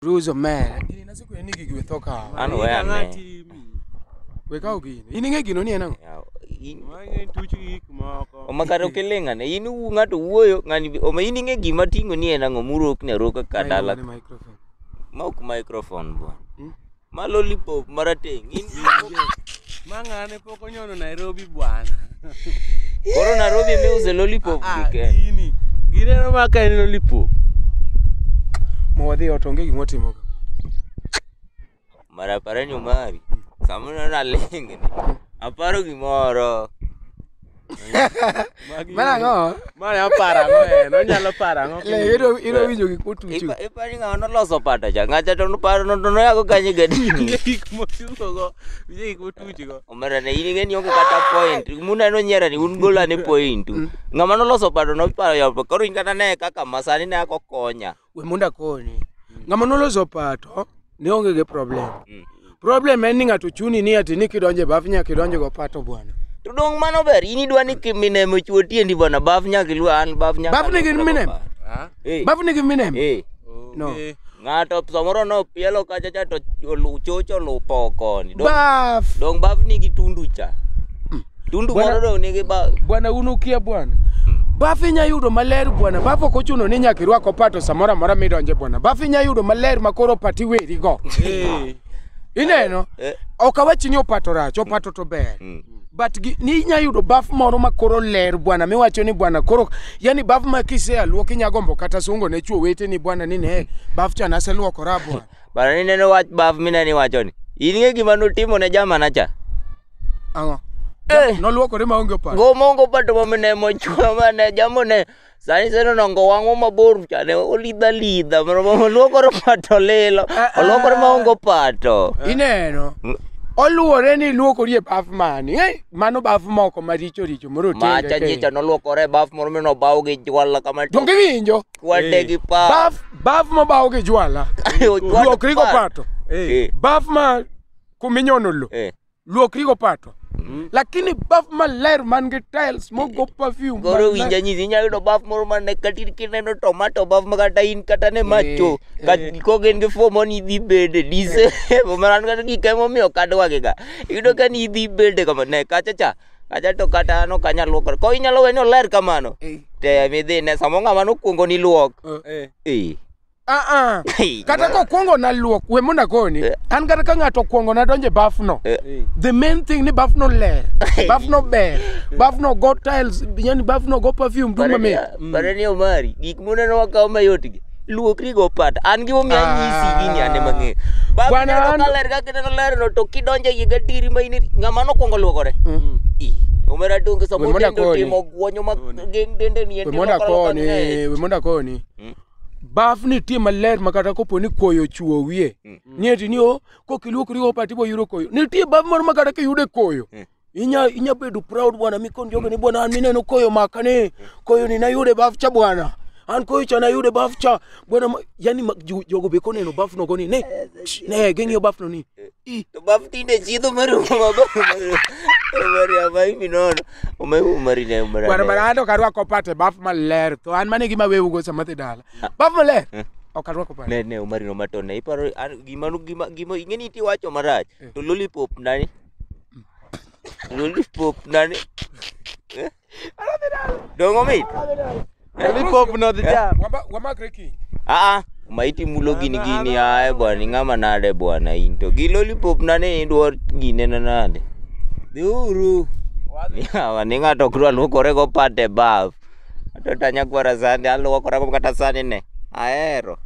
Ruzo man. Gini nasekweni ni gigi we tho kawo. An we ane. We kawo gini. In ing'e gino ni en ang'o? Yaw, in- Mang'eny tuch gi gik moko. Oma kata ok iling' ane in ng'ato wuoyo ng'ani oma in ing'e gima ting'o ni en ang'o murokni aroka ka dala Ni microphone. ma ok microphone bwana. Hmm? Ma lollipop marateng' in Ma ng'ane pok onyono Nairobi bwana. koro Nairobi miuse lollipop Ah, gi kende. gini. Gineno ma ka en lollipop. Mo wadhi ot onge gima watimo ka. Mara para ni Omari. Samoro naling' ni. Aparo gimoro. Magi- Mano ang'o? Mane aparo ang'o en? Onyalo paro ang'o? Le iro iro winjo gik motucho. Iparo ni ng'ama noloso pata cha. Ng'acha to noparo no to noyago kanye gadini. Winjo gik motugo. Winjo gik motuchgo. Omera ne in ing'e ni onge kata point. Muneno nyiera ni un golo ane point. Ng'ama noloso pata noparo yapo. Koro in kata ne kaka masani ne ako konya. We mondo akonyi. Ng'ama noloso pato ne onge gi problem. Mm. Problem en ni ng'ato chuni ni ati ni kidonjo e baf nyaka idonj go pato bwana. To dong mano ber. In idwa ni mineme chuo tiendi bwana. Baf nyaka iluo an baf nyaka. Baf nigi alokra mineme? go pato. Ah? Eh. Baf nigi mineme? Eh. No. Onge. Ng'ato samoro nopielo kacha cha to chocho olupo koni. Dong, Baf. dong baf nigi tundu cha. Tundu Bwana- moro dong nigi baf. Bwana un ukia bwana. Baf inya yudo maler bwana. Baf ok ochuno ni nyaka irwak opato samoro amora midonje bwana. Baf inya yudo maler ma koro opato iweri go. Eh. Ineno? Eh. Ok awach ni opato rach, opato to ber. Mm. But gi, ni inya yudo baf moro ma koro ler bwana miwacho ni bwana koro yani baf ma kisea luok inya gombo kata sungo ne chuo weteni bwana ni ne baf cha naseluokora bwana. Bana nineno wach baf mineno iwacho ni. In ing'e gima notimo ne jamana cha? Ang'o? Eh. Noluokore maonge opato. Go mongo pato mamine mochwa mane jamone. Sani seno nongo wang'o mabor cha ne olidha lidha moro oluokore pato lilo. Oluokore maonge opato. Ineno? Mm. Oluwore ni iluokori e baf mani. Eh, mano baf moko maricho richo moro Macha nyicha noluokore e baf moro minobaw gi jwala kama to Donge iwinjo? kwade gi pa. Baf baf mobaw gi jwala. Luokri go pato. Eh. Eh. Baf ma kuminyono lo. Eh. Luokri go pato. Lakini baf maler man gi tiles mogo perfume. Koro maler. winja nyisi inyalo yudo baf moro mane kata kineno tomato baf ma kata in kata ne macho ko gin gi fuo moni idhi bede dise an kata gik emomiyo ok adwagi ga iyudo ka ni idhi bede kama ne kacha cha kacha to kata an ok anyal luokora ko inyalo we ni oler kamano Eh. te midhi ne samo ng'ama nokwongo ni luok Eh. eh Ah ah. Kata kokwongo na luok, we mondo akoni. An kata ka ng'ato okwongo na donjo e baf no. Eh. The main thing ni baf no ler, baf no ber, baf no go tiles, yani baf no go perfume dum mamit. Pare ni Omari, gik muneno wakawo mayot gi. Luokri go pata. An gimomiyo anyisi gini an ema ang'eyo. Baf Bwana, ineno an- ka ler kaka ineno ler no to kidonjo e iye gadiri ma in ng'ama nokwongo luokore. Ih, Omera donge We samoro mondo dende akoni. otimo guonyo ma geng dende ni We endi mondo lokore loka akoni, ng'eye. we mondo akoni. Mm. Baf nitie maler ma kata kopo ni koyo ochwowi wiye. Ni ati ni o kokiluokri go pato ibo yudo koyo. Nitie baf moro ma kata kiyude koyo. Inya inya bedo proud bwana mikon jogo ni bwana an mineno koyo maka ni koyo ni nayude baf cha bwana. An koyo cha nayude baf cha bwana yani jogo be koneno baf no goni ne ne ging'iyo baf no ni. I To baf tinde chiedho marumo mabor. Omari amaimi nono. Omari Omari ne Omari. Bwana bwana an to ok arwako opato e baf maler to an mano e gima aweugo sama adhi dala. Baf maler ok arwako opato. Ne ne Omari no matone. Iparo an gima gima gima ing'e ni tiwacho marach. To lollipop nani? Lollipop nani? Eh? Dongo mit? Lollipop no dhi cham. Wamakre kiny. Ah ah, maiti mulo gini gini ae bwana ing'ama nade bwana in to gi lollipop nane idwar gine na nade. Dhiuru. Yawa ni ng'ato ok dwa luokore go pat e baf. Ato tanya kwara sani aluokora go kata sani ne. Ahero.